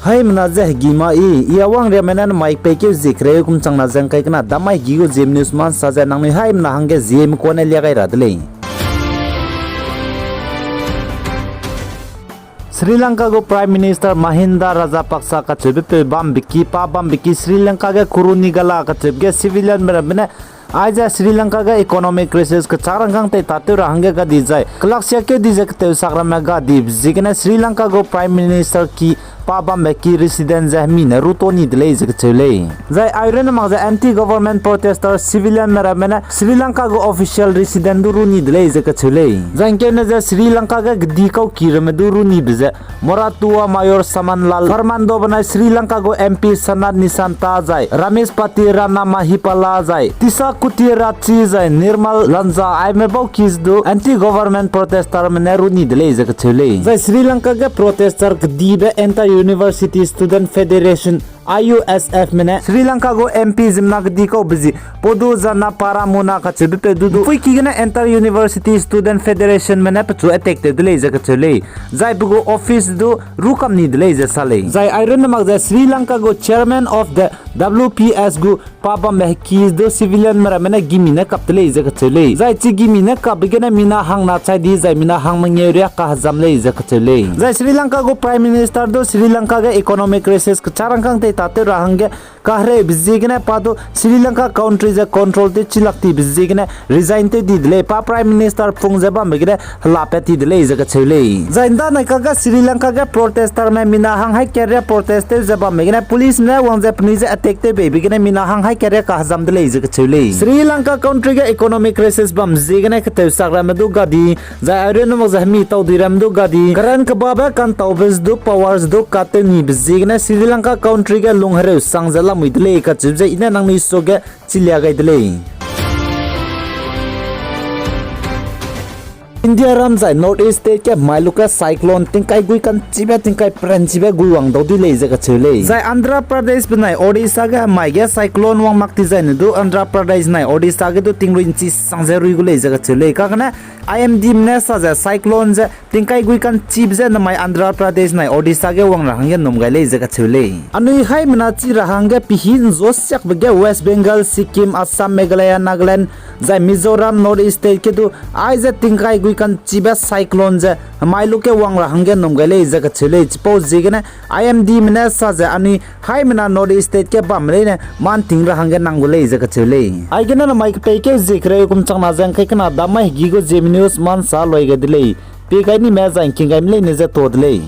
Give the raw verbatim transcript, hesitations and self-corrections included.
Haimena ze hegî ma i, i a wangriame ne namai peikeu zie kereu kum changna ze ngkai kena damai hegî gu Zeme News ma nsa ze nangnui haimena hangge zieme kuane lia gai ra de lei. Sri Lanka gu Prime Minister Mahinda Rajapaksa kacheubepeu bambeki pa bambeki Sri Lanka ge Kurunegala kacheube ge civilianme ramme ne aize Sri Lanka ge economic crisis kechâk rangkâng tei tatew ra hangge gadi zai kelaksiakeu di ze keteusak ramme gadibe ziegene Sri Lanka gu Prime Minister ki pa bambe ki resident ze hemi ne ru ta ni de lei ze kacheu lei. Zai airunne mak ze anti-government protester civilianme ramme ne Sri Lanka gu official resident du ru ni de lei ze kacheu lei. Zai ngkeune ze Sri Lanka ge gedi kau ki ramme du ru nibe ze Moratua Mayor Samanlal Fernando benai Sri Lanka gu M P Sanat Nishanta zai Ramesh Patirana Mahipala zai Tisa Kutirachi zai Nirmal Lanza aime bau ki ze du anti-government protesterme ne ru ni de lei ze kacheu lei. Zai Sri Lanka ge protester kedibe Inter University Student Federation, I U S F me ne Sri Lanka gu M P ziemmena kedi kaube zi Podu Jana Paramuna kacheubepeu du du puiki gene Inter University Student Federationme ne pechu attack tew de lei ze kacheu lei. Zai pe gu office du ru kam ni de lei ze sa lei. Zai airunne mak ze Sri Lanka gu chairman of the W P S gu pa bambe heki du civilianme ramme ne gimi ne kap de lei ze kacheu lei. Zai chi gimi ne kapbe gene mina hangna chai di zai mina hang mengeu riak kahezam lei ze kacheu lei. Zai Sri Lanka gu Prime Minister du Sri Lanka ge economic crisis kechâk rangkâng tei tatew ra hangge kahereube ziegene pa du Sri Lanka country ze control tew chi lak tibe ziegene resign tew di de lei. Pa Prime Minister pung ze bambe gene helapat ti de lei ze kacheu lei. Zai ndanai kage Sri Lanka ge protesterme mina hang hai keria protest tew ze bambe gene policeme ne wang ze penui ze attack tew beibe gene mina hang hai keria kahezam de lei ze kacheu lei. Sri Lanka country ge economic crisis bam ziegene keteusak ramme du gadi, zai airunne mak ze hemi taudui ramme du gadi, current kebabe kantaube ze du powers du cut tew nibe ziegene Sri Lanka country ge lunghereu sang ze lamui de lei kacheu ze i ne nangnui suage chilia gai de lei. India ram zai North East state ge mai luge cyclone tingkai gui kanchibe tingkai peranchibe gui wang dau di lei ze kacheu lei. Zai Andhra Pradesh benai Odisha ge mai ge cyclone wang mak ti zai ne du Andhra Pradesh nai Odisha ge du tingrui nchi sang ze rui gu lei ze kacheu lei. Kagene I M Dme ne sa ze cyclone ze tingkai gui kanchibe ze namai Andhra Pradesh nai Odisha ge wang ra hangge num gai lei ze kacheu lei. Anui haimena chi ra hangge pihi nzua siakbe ge West Bengal, Sikkim, Assam, Meghalaya, Nagaland, zai Mizoram, North East state ge du aize tingkai gui kanchibe cyclone ze hemai luge wang ra hangge num gai lei ze kacheu lei. Chipau ziegene I M Dme ne sa ze anui haimena North East state ge bamme leine mâ nting ra hangge nang gu lei ze kacheu lei. Aigene namai kepeikeu zie kereu kum changna ze ngkai kena damai hegî gu Zeme News ma nsa loi gai de lei. Pie gai nime zai ngking gaime leine ze ta de lei.